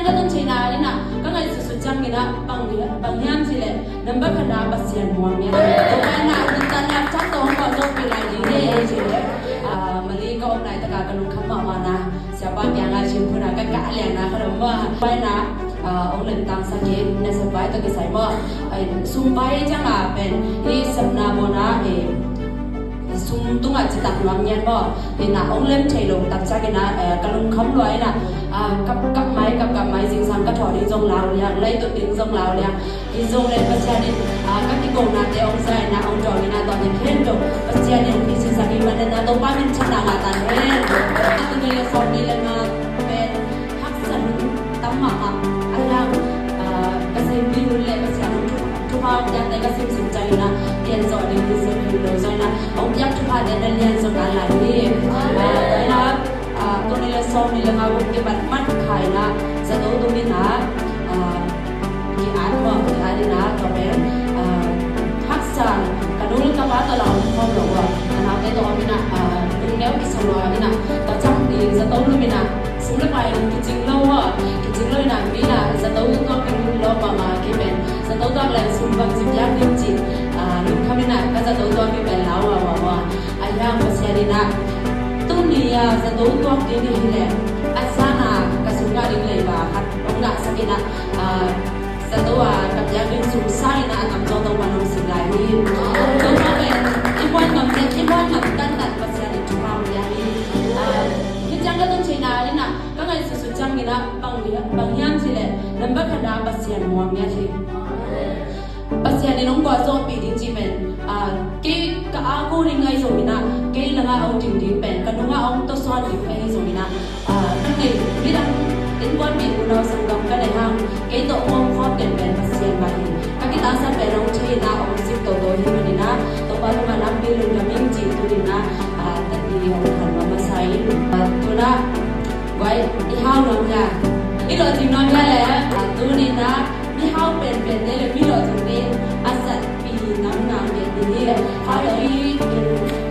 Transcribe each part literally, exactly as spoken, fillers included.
Ka tun theihna in ah ka ngaihsutsut ciangin ah bang, bang hiam cih leh number khatna Pasian muang hiam. Tua in ah nuntakna ciang tawh hong kawh zawhpih lai ding hi ei cih leh, ah, Mali ka om laitak a ka lungkham mahmahna siapa kiangah cimphun a ka kah liangna khat om maw. Tua in ah, ah, hong lemtangsak in nasep vai tawh kisai maw. Ai, sum vai ciangah pen hih sepna bawlna, eh, sum tungah citak nuam ngiat maw. Hi in ah hong lem thei lo tak ciangin ah, eh, ka lungkham lua in ah, ah, kap kap mai, kap kap mai, zingsang ka thawh ding zong lau liang, lei tut ding zong lau liang. Hi zong leh Pasian in, ah, ka kikonate hong za in ah hong dawng in ah tua ni khen lo Pasian in hong pisiksak hi manin ah Topa minthanna ngah ta hen. Tuni leh sawmnih leh nga pen haksa hun tam mahmah. Ahi hang, ah, ka sempi hun leh Pasian hong thu, thupha hong piakte ka simsim ciangin ah lianzaw ding hi zaw hi lo zaw in ah hong piak thuphate na lianzaw kan lai hi. Ah, tua in ah, ah, tul nih leh sawmnih leh nga kum kipat man kha in ah zato tung in ah, ah, ki-at maw, ki-at in ah tua pen, ah, haksa ka nu ka pa tawh la om khawm lo a, ka naute tawh om in ah, ah, lungneu kisa lua in ah, tua ciang i zato lum in ah sum leh pai kicing lo a, kicing lo in ah mi in ah zato tuak ding lawm mahmah, kei pen zato tuak leng sum bangci piak ding cih, ah, lungkham in ah ka zato tuak ding pen lau a, a, a. Ahi hang Pasian in ah tuni a zato tuak ding hi leh a zan a ka sum ngah ding leiba khat hong ngahsak in ah, ah, zato a ka piak ding sum sang in ah a tamzaw Topa'n hong sim lai hi. Tua pen i muan ngam leh i muan ngam tantan Pasian in thupha hong pia hi. Ah, hih ciang ka tun theihna in ah ka ngaihsutsut ciangin ah bang, bang hiam cih leh number khatna Pasian muang ngiat hi. Pasian in hong gualzawhpih ding cih pen, ah, kei ka a ko ding ahi zongin ah, kei langah hong ding ding pen ka nungah hong tawsuan ding ahi zongin ah, ah, ka ngeih midang innkuan mite, unau sanggam ka neih hang kei tawh hong om khawm den pen Pasian mah hi. Ka kitangsap pen hong thei in ah hong sik toto hi manin ah Topa tungah nakpi lungdam ing cih tuni in ah, ah, tadi hong phan masa in, ah, tu in ah guai, i hau nuam hia, i lawhcing nuam hia leh, ah, tuni in ah mihau penpente leh mi lawhcingte in a zatpih namnam ngen ding hi. Five P in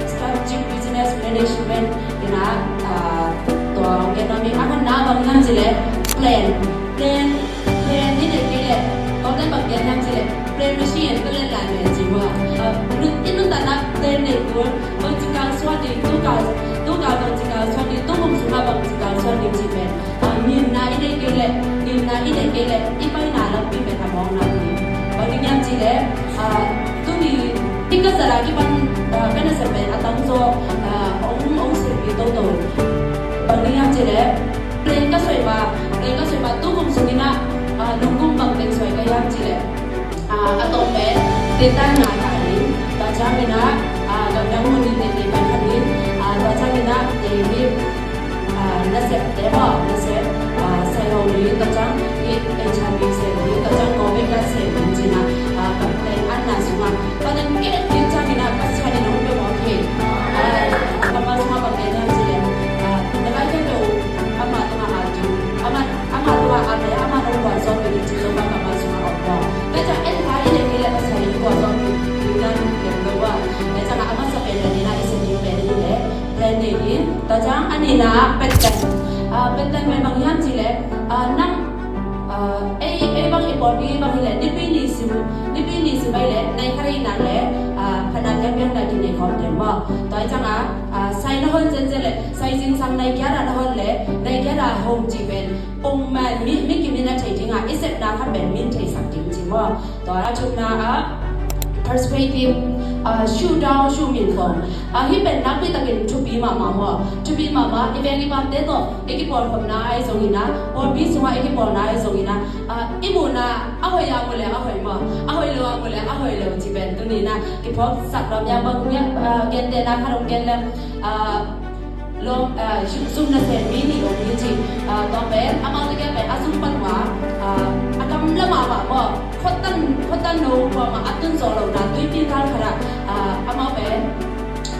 Strategic Business Management in ah, ah, tua hong gen nuam ing. A khatna bang hiam cih leh plan. Plan, plan i neih kei leh, tua pen bang gen hiam cih leh plan machine ka let lai mah ci hua. Ah, nun, i nuntakna plan neih kul, bangci kalsuan ding, tu kal, tu kal bangci kalsuan ding, tu kum sungah bangci kalsuan ding cih pen, ah, ngimna i neih kei leh, ngimna i neih kei leh i paina lampi pen a mawkna hi. Bang ding hiam cih leh, ah, tuni i ka zat a kipan, ah, ka nasep pen a tamzaw, ah, hong, hong silpih toto. Bang ding hiam cih leh plan ka suai ma, plan ka suai ma tu kum sungin ah, ah, nung kum bang teng suai ka hiam cih leh, ah, a tawp pen tetanna ta ding. Tua ciangin ah, ah, gamdang mun in teitei pai kha ding. Ah, tua ciangin ah, eh, hih, ah, nasepte maw, nasep, ah, sai ho ding, tua ciang hih H I V sem ding, tua ciang Covid ka sem ding ci in ah, ah, ka plan anna sungah. Tua teng i et kik ciangin ah Pasian in hong pia mawk hi. Ah, ka ma sungah bang gen hiam cih leh, ah, na lai kei lo, amah tungah at ding, amah, amah tungah at leh amah nong gualzawhpih ding cih zong bang ka ma sungah om maw. Tua ciang en kha i neih kei leh Pasian in gualzawhpih ding dan lem lo a. Tua ciang a masa pen dan in ah i sem ding pen hi leh plan nei ding. Tua ciang a nihna ah pettan. Ah, pettan pen bang hiam cih leh, ah, nang, ah, ei, ei bang i pawlpi bang hi leh nipi ni sim, nipi ni sim ahih leh nai khat ahih nak leh, ah, phatna piakpiakna kinei khawm ding maw. Tua ciang a, ah, sai na hon zenzen leh, sai zingsang nai giat ah na hon leh, nai giat ah hong cih pen pongman mi, mi kim in a thei ding a, i sepna kha pen min theisak ding ci maw. Tua a thumna ah perspective, ah, shoot down, shoot min pong. Ah, hih pen nakpi takin thupi mahmah maw. Thupi mahmah, i veng i pamte tawh i kipawlkhopna ahi zongin ah, pawlpi sungah i kipawlna ahi zongin ah, ah, i muhna a hoih a mu leh a hoih maw, a hoih lo a mu leh a hoih lo cih pen tuni in ah kiphawksak nuam ing. Bang, ah, gentehna khat hong gen leng, ah, lawm, ah, zum, zum nasem mi nih om hi ci. Ah, tua pen amaute kiang pen a zum pan uh a, ah, a gamla mahmah maw, khuatan, khuatan lo kuamah a tun zawh lohna tuipi kal khat ah, ah, amau pen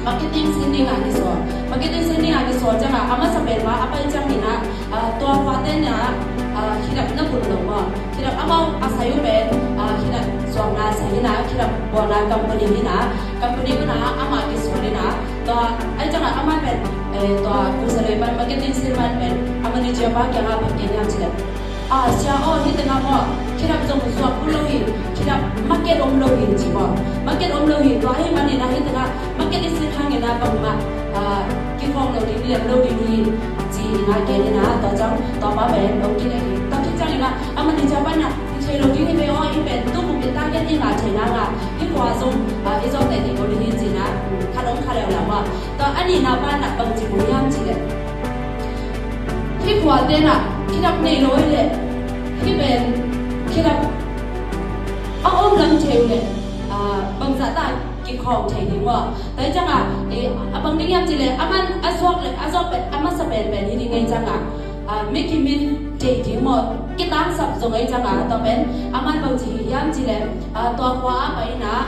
marketing sin ding a kisawl. Marketing sin ding a kisawl ciangah a masa pen mah a pai ciangin ah, ah, tua khuate in ah, ah, khitap na bun lo maw. Khitap amau a sai uh pen, ah, khitap zuakna sai in ah, khitap bawlna company in ah, company in ah amah kisawl in ah, tua, ahih ciangah amah pen, eh, tua kum sa lei pan marketing sin man pen a manager pa kiangah bang gen hiam cih leh, Ah, sia aw, hih tengah maw, khedap zong zuak kul lo hi, khedap market om lo hi ci maw. Market om lo hi, tua ahih manin ah hih tengah market i sin hangin ah bangmah, ah, kikhawng lo ding, liam lo ding hi ci-in ah gen in ah, tua ciang tua pa pen hong kileh hi. Tua khit ciangin ah a manager pan ah, i thei lo ding hi ve aw, hih pen tu kum i target i ngah theihna ngah, hih khua zong, ah, i zawhte ding lo ding hi ci-in ah, khat hong kha leuleu maw. Tua a nihna pan ah bangci mu hiam cih leh, hih khuate in ah khedap nei lo hi leh, hih pen khedap a om lang thei uh leh, ah, bangzah ta kikhawng thei ding uh a. Tua hi ciangah, eh, a bang ding hiam cih leh, a man a zuak leh, a zuak pen a masa penpen hi ding ahi ciangah, ah, mi kimin thei ding maw, kitangsap zong ahi ciangah, tua pen a man bangci hi hiam cih leh, ah, tua khua ah pai in ah,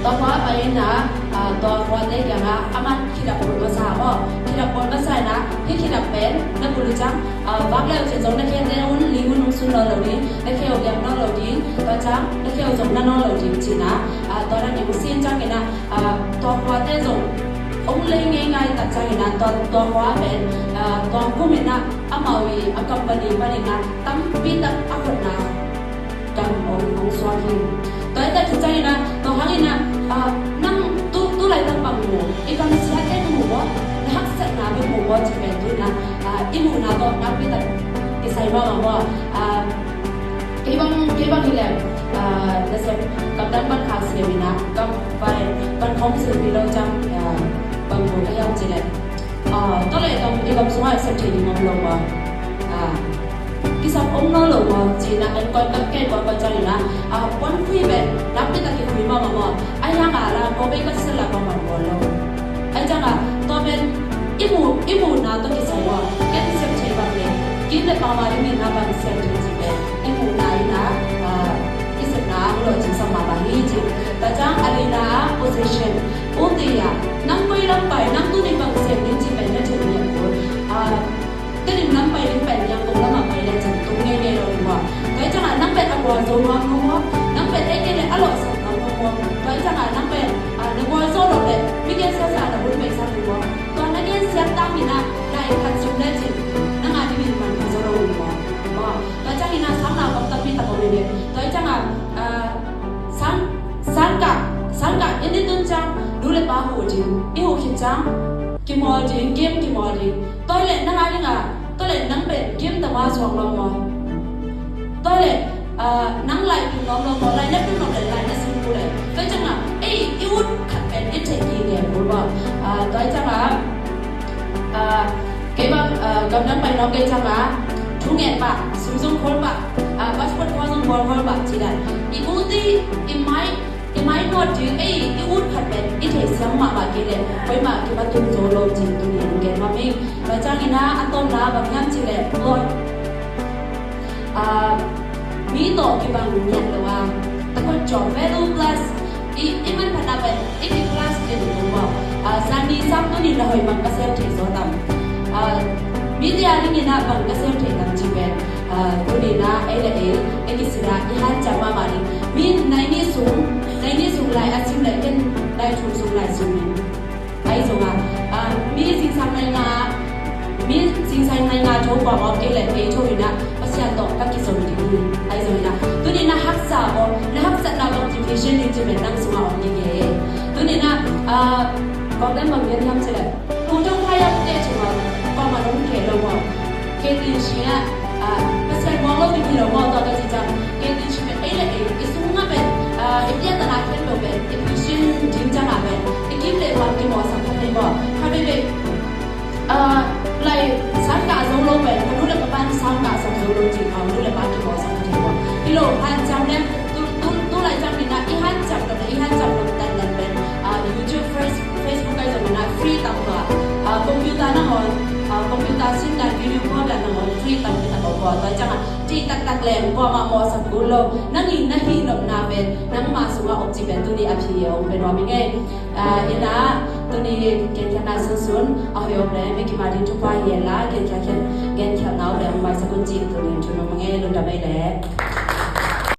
tua khua ah pai in ah, ah, tua khuate kiangah a man khedap bawl masa maw. Khedap bawl masa in ah, hih khedap pen na bul uh ciang, ah, vak le uh cin zong na khete un, ling un hong sun nawn lo ding, na khe uh liam nawn lo ding, tua ciang na khe uh zong na nawn lo ding ci-in ah, ah, tua na ning uh sin ciangin ah, ah, tua khuate zong hong lei ngeingai tak ciangin ah, tua, tua khua pen, ah, tua kum in ah amau i a company panin ah tampi tak a khutna gam hong, hong suak hi. Tua hi tak khit ciangin ah, tua hangin ah, ah, nang tu, tu laitak bang mu, i bang siate mu maw, na haksatna bek mu maw cih pen tu in ah, ah, i muhna tawh nakpi tak kisai mahmah maw. Ah, kei bang, kei bang hi leh, ah, nasep gamdang pan khak siam in ah, gam pai pan khawng silpi lo ciang, ah, bang mu ka hiam cih leh, ah, tua leh gam, i gam sungah i sep thei ding om lo maw. Ah, kisap om nawn lo maw, ci-in ah en koi, ka en koi, koi ciangin ah, ah, puan khui pen nakpi tak kikhui mahmah maw. Ahih hang a la, ko bei ka sel a bangmah bawl lo. Ahih ciangah tua pen i mu, i muhna tawh kisai maw. Ken i sep thei bang leh, kim le pam a dingin ah bang sep thei cih pen i muhna in ah, ah, i sepna ah hong lawhcingsak mahmah hi ci. Tua ciang a lina ah position, ute ah, nang koi lam pai, nang tuni bang sep ding cih pen na theih ngiat kul. Ah, Tedim lam pai ding pen Yangon lamah pai le cin tung ngeingei lo ding maw. Tua hi ciangah nang pen a gualzo nuam nuam maw, nang pen ei kei le a lawhsam nuam nuam maw. Tua hi ciangah nang pen, ah, na gualzo lo le mi gensiatsa na hun peisak ding maw. Tua na gensiat tangin ah lai khat zong le cin nang a dingin manpha zo lo ding maw. Maw. Tua ciangin ah sang nau kam tampi tak om hi ve. Tua hi ciangah, ah, sang, sangkah, sangkah, i ni tun ciang, nu le pa huh ding, i huh khit ciang, kimawl ding, game kimawl ding. Tua hi leh nang a dingah, tua leh nang pen game tama suak lawm maw. Tua hi leh, ah, nang lai tung lawm lawm maw, lai na tung lawm leh lai na sim kul leh. Tua hi ciangah, ei, i ut khat pen i theih kik ngiat kul maw. Ah, tua hi ciangah, ah, kei bang, ah, gamdang pai nawk kei ciangah, thunget pah, sum zong khawl pah, ah, passport khawl zong khawl, khawl pah ci dan. I ut i, i mai, i mai nawt ding, ei, i ut khat pen i theihsiam mahmah kei leh, koimah kipa tung zo lo cih tuni in gen nuam ing. Tua ciangin ah a tawpna bang hiam cih leh, Lord, ah, mi tawh kibang ngiat lo a, takot cawm, value plus, i, i manphatna pen i ki plus ding tung maw. Ah, zani sam tuni na hoih bang ka sem thei zaw tam. Ah, media dingin ah bang ka sem thei tam cih pen, ah, tuni in ah ei le ei, ei kisin ah i hanciam mahmah ding. Mi nai nih sung, nai nih sung lai a sim leh ken nai thum sung lai sim ning. Ahi zongah, ah, mi zingsang nai nga, mi zingsang nai nga tho kuamah om kei leh kei tho in ah Pasian tawh ka kizom ding hi. Ahi zongin ah, tuni na haksa aw, na haksatna bang ci vision ding ci pen nang sungah om ding hi. Tuni na, ah, kawk dan bang gen hiam cih leh, kong tawh khai a pute cungah kuamah nong khe lo maw. Kei tin si ah, ah, Pasian muang lo ding hi lo maw, tua ka ci ciang. Kei tin si pen ei le ei, i sungah pen, ah, i piatana khen lo pen, i vision ding ciangah pen, i kim le pam kimawhsak kha thei maw. Kha veve, ah, lai sangkah zo lo pen, ka nu le ka pan sangkah sak zo lo cih kha, nu le pa kimawhsak kha thei maw. Hi lo, hanciam leng, tu, tu, tu lai ciang ni na, i hanciam lo le, i hanciam lo tan nan pen, ah, YouTube, Face-, Facebook kai zong na free tam lo a. Ah, computer nangawn, ah, computer sin dan video call dan nangawn free tam kita ko ko. Tua ciangah, cih taktak leng, kuamah mawhsak kul lo. Nang in na hih nopna pen, nangmah sungah om cih pen tuni a phi a om pen nuam ing ei. Ah, ina, tuni genkhiatna sunsun, a hoih om le, mi kim a ding thupha hi la, genkhiat, genkhiatna om le, hong maisak un cih tuni thu nuam ing ei, lungdam ei le.